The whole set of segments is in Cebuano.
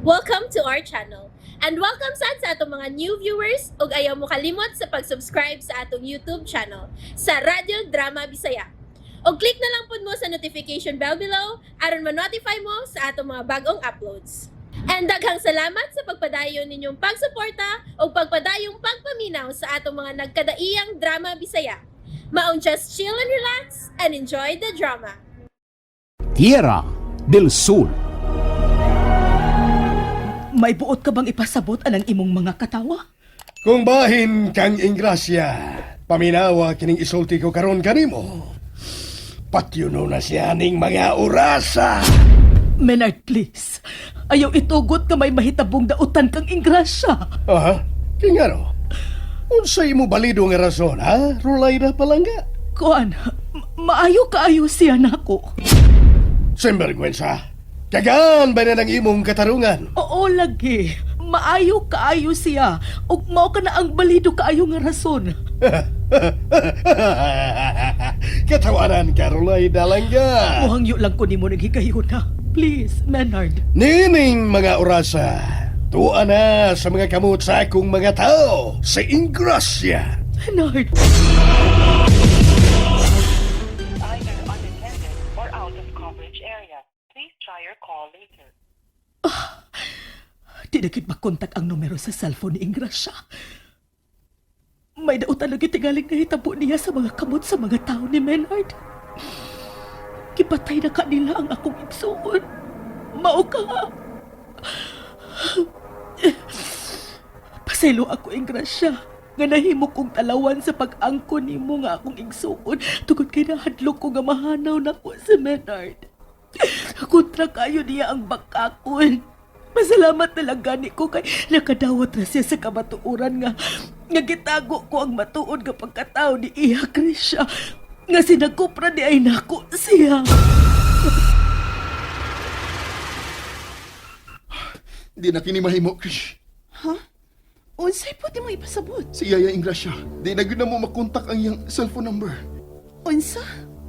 Welcome to our channel. And welcome sad sa atong mga new viewers ug ayaw mo kalimot sa pag-subscribe sa atong YouTube channel sa Radyo Drama Bisaya. Og click na lang pud mo sa notification bell below aron ma-notify mo sa atong mga bagong uploads. And daghang salamat sa pagpadayon ninyong pagsuporta ug pagpadayong pagpaminaw sa atong mga nagkadaiyang drama Bisaya. Maong just chill and relax and enjoy the drama. Tierra del Sol. May buot ka bang ipasabot anang imong mga katawa? Kung bahin kang Ingrasya, paminawa kining isulti ko karon kanimo. Patyuno na siya ning mga orasa. Menard, please. Ayaw itugot nga may mahitabong dautan kang Ingrasya. Aha, kingano? Unsay imo balido nga rason, ha? Rulayda Palangga. Kuan, maayo kaayo siya nako. Simbergwensa. Kagaan ba na ng imong katarungan? Oo lagi. Maayo kaayo siya. Ug mao ka na ang balido kaayo nga rason. Katawanan ka, Rulayda Langga. Muhangyo lang ko nimo naghigayuna. Please, Menard. Nining mga orasa, tuwa na sa mga kamot sa akong mga tao, sa Ingrasya. Menard. Either unattended or out of coverage area. Please try your call later. Di na gyud makontak ang numero sa cellphone ni Ingrasya. May dautan lagi tingaling nahitabo niya sa mga kamot sa mga tao ni Menard. Gipatay na kanila ang akong igsuon. Mao ka. Pasaylo ako, Ingrasya, nga nahimo kong talawan sa pag-angko nimo nga akong igsuon tungod kay nahadlok ko nga mahanaw nako si Menard. Kontra kayo niya ang bakakon. Masalamat na lang gani ko kay nakadawat ra siya sa kamatuoran nga nga gitago ko ang matuod nga pagkatao ni Iya Krisha nga sinagkupra ni ay nako siya. Di na kini mahimo, Krish. Unsay pwede mo ipasabot? Si Yaya Ingrasya, di na gyud na mo makontak ang iyang cellphone number. Unsa?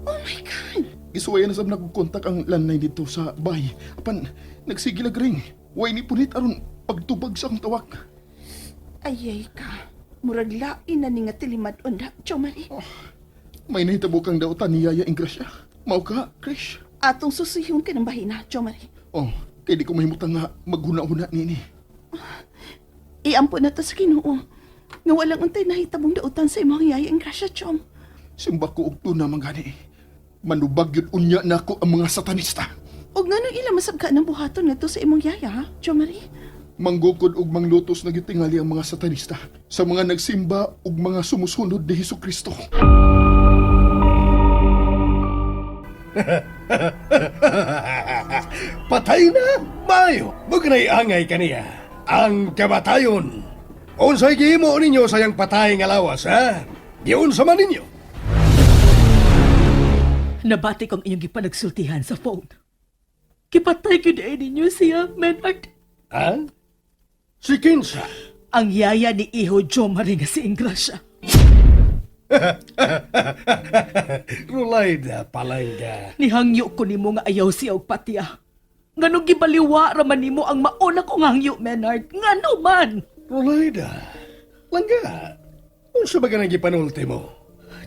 Oh my God! Gisuwayan na sab nagkontak ang landline dito sa bahay. Apan, nagsige lag ring. Way ni punit aron pagtubag sa akong tawag. Ayay ka. Murag lain na ni nga tilimad-on na, Jomari. May nahitabo kang dautan ni Yaya Ingrasya. Mao ka, Krish. Atong susuyong ka ng bahina, Jomari. Oh, kay di ko mahimutang nga maghuna-huna nini. Iampo na to sa Ginoo. Nga walang untay nahitabong dautan sa imong yaya ang grasya, Chom. Simba ko og tuna man gani. Manubag yun unya nako ang mga satanista. Og nganong ila masabka ng buhaton ngadto sa imong yaya, ha, Jomari? Manggukod og manglutos na gyud tingali ang mga satanista sa mga nagsimba ug mga sumusunod ni Hesus Kristo. Patay na, mayo. Mugnay angay kaniya. Ang kamatayon. Unsay gihimo ninyo sa iyang patay nga lawas, ha? Giunsa man ninyo. Nabati kong inyong gipanagsultihan sa phone. Gipatay gyud ay ninyo siya, Menard. Ha? Si Kinsa. Ang yaya ni Iho Jomari nga si Ingrasya. Rulayda Palangga. Nihangyo ko nimo nga ayaw siya og patiya. Nganong gibaliwa raman nimo ang mauna kong hangyo, Menard? Ngano man? Rulayda. Langga. Unsa ba ka nang gipanulti mo?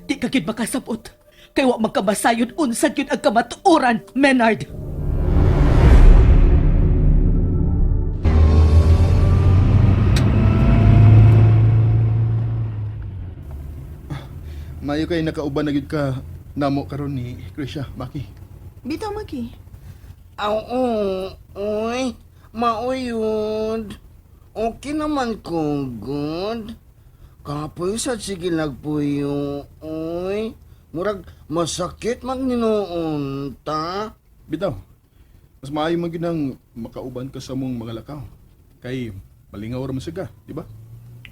Di ka gid makasabot. Kay wa magkabasayon unsa gyud ang kamatuoran, Menard. Mayo kay nakauban na gyud ka namo karon ni Krisha, Maki. Bitaw, Maki. Oo, uy, mauyod. Okay naman ko, good. Kapoy sa sige nagpuyo, uy. Murag masakit man ninuon ta. Bitaw. Mas maayo man gyud nang makauban ka sa mong mga lakaw. Kay malingaw ra man siya, di ba?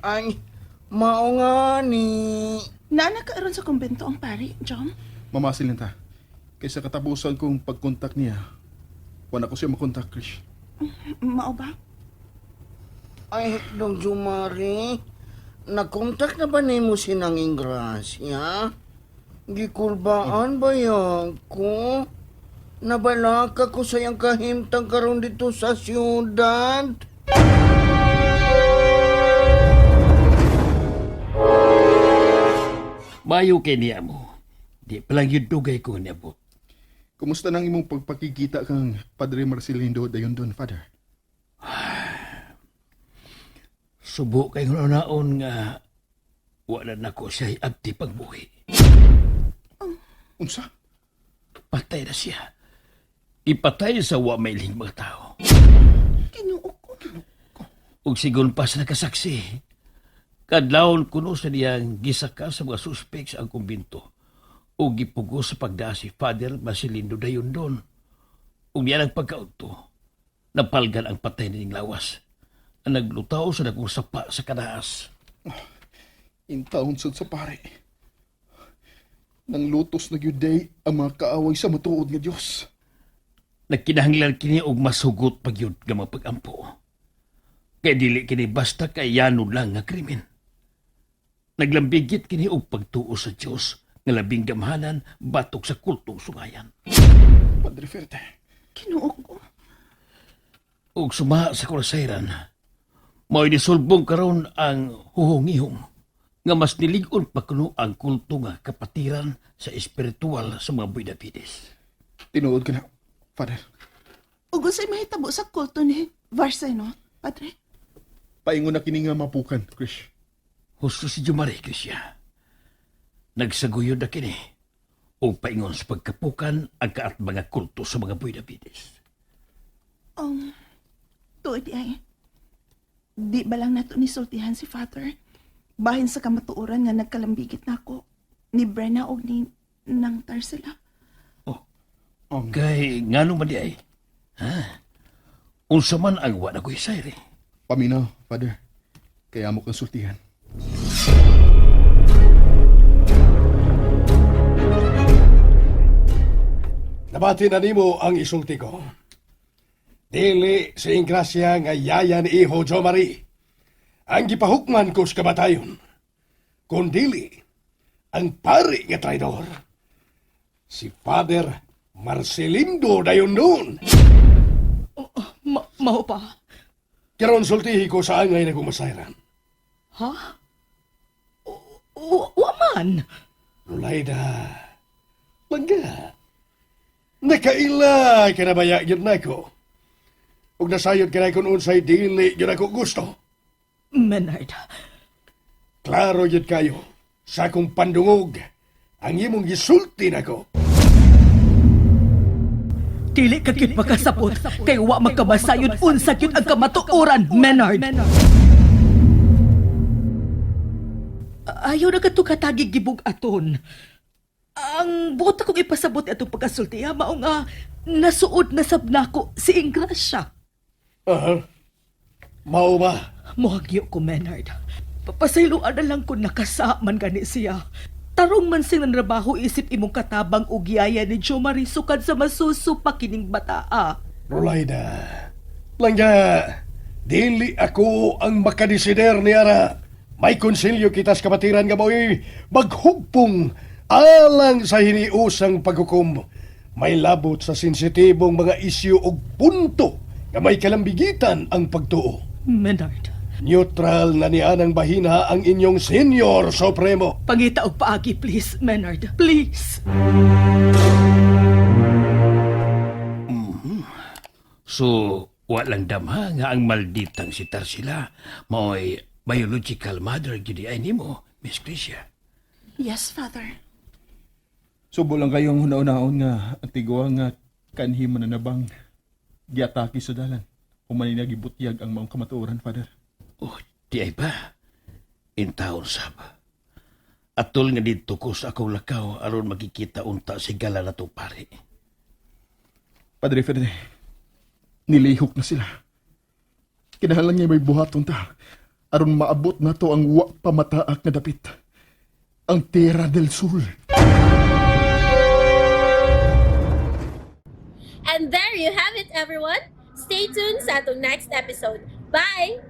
Ay, mao nga ni. Naana ka aron sa kumbento ang pari, Jom? Mamasilin ta. Kay sa katapusan kong pagkontak niya, wala ko siya makontak, Krish. Mao ba? Ay, Dong Jumari, nakontak na ba nimo sinang Ingrasya? Gikulbaan ba yan ko? Nabalaka ko sa iyang kahimtang karon dito sa siyudad. Mayo kay niya mo. Di pa lang yun dugay ko niabot. Kumusta nang imong pagpakikita kang Padre Marcelindo dayon doon, Father? Subo kay naon nga wala na ko siya abti pagbuhi. Unsa? Patay na siya. Ipatay sa wa mailing mga tao. Kinuo ko. Ug sigon pa sa nakasaksi. Kadlawon kuno sa diyang gisaka sa mga suspects ang kumbinto. Ug gipugo sa pagdaa si Father Marcelindo dayon doon. Ug niya ang pagkaudto. Napalgan ang patay nining lawas. Ang naglutaw sa dakong sapa sa kanaas. Intawon sad sa pare. Nang lutos na gyud day ang mga kaaway sa matuod nga Dios. Nagkinahanglan kini og masugot pagyud nga mga pag-ampo. Kay dili kini basta kay yano lang nga krimen. Naglambigit kini og pagtuo sa Dios nga labing gamhanan batok sa kultong sungayan. Padre Ferte, Kinuo ko. Ug suma sa kurasayran, mao'y nisulbong karon ang huhongihong nga mas nilig-on pa kuno ang kulto nga kapatiran sa espiritual sa mga Buidapides. tinuod ka na, Father. Ug unsay mahitabo sa kulto ni Varseno, Padre? Paingon na kini nga mapukan, Krish. Husto si Jumare, Krisya. Nagsaguyod na kini o paingon sa pagkapukan ang kaat mga kulto sa mga Buidapides. Tuod ay. Di ba lang nato nisultihan si Father? Bahin sa kamatuoran nga nagkalambigit nako ni Brenna og ni Nang Tarsila. Oh, kay ngano man di ay? Ha? Unsa man ang wa na ko'y sayri. Paminaw, Father. Kaya mo konsultihan. Nabati na nimo ang isulti ko. Dili si Ingrasya nga yaya ni Iho Jo Marie. Ang gipahukman ko sa kabatayon. Kung dili, ang pari nga traidor. Si Father Marcelindo dayon noon. Mao pa? Karon sultihi ko sa angay na kumasayran. Ha? Wa man. Rulayda, langga. Nakaila ka na baya yun na ko. Ug nasayod ka na kung unsay dili yun ako gusto. Menard, Klaro yun kayo. Sa akong pandungog, ang imong gisulti nako. dili ka gyud makasabot kay wa magkamasayod unsa gyud ang kamatuoran, Menard. Ayaw na kadto katagig gibug-aton. Ang buot akong ipasabot atong pagkasulti ha, mao nga nasuod na sab nako si Ingrasya. Aha. Mao ba? Mohagyo ko, Menard. Papasayloan na lang kung nakasa man gani siya. Tarong man sing nanrabaho isip imong katabang og yaya ni Jo Marie sukad sa masusupa kining bataa. Rolayda, langga, dili ako ang makadesider ni Ara. May konsilyo kita sa kapatiran nga mo'y maghugpong alang sa hiniusang paghukom. May labot sa sensitibong mga isyu og punto nga may kalambigitan ang pagtuo. Menard, Neutral na niya ng bahina ang inyong senior supremo. pangita og paagi please, Menard. Please. So, walang damha nga ang malditang si Tarsila mao'y biological mother gyud ay nimo, Miss Krisha. Yes, Father. Subo lang kayong hunaon-naon nga ang tigwa nga kanhi mananabang giatake sa dalan. Humanin na gibutyag ang maong kamatuoran, Father. Oh, di ay ba? Intawon sab. Atol nga didto ko sa akong lakaw aron makikita unta si gala na to pare. Padre Ferde, nilihok na sila. Kinahanglan niya may buhaton ta aron maabot na to ang wa pamataak nga dapit. Ang Tierra del Sur. And there you have it, everyone. Stay tuned sa atong next episode. Bye!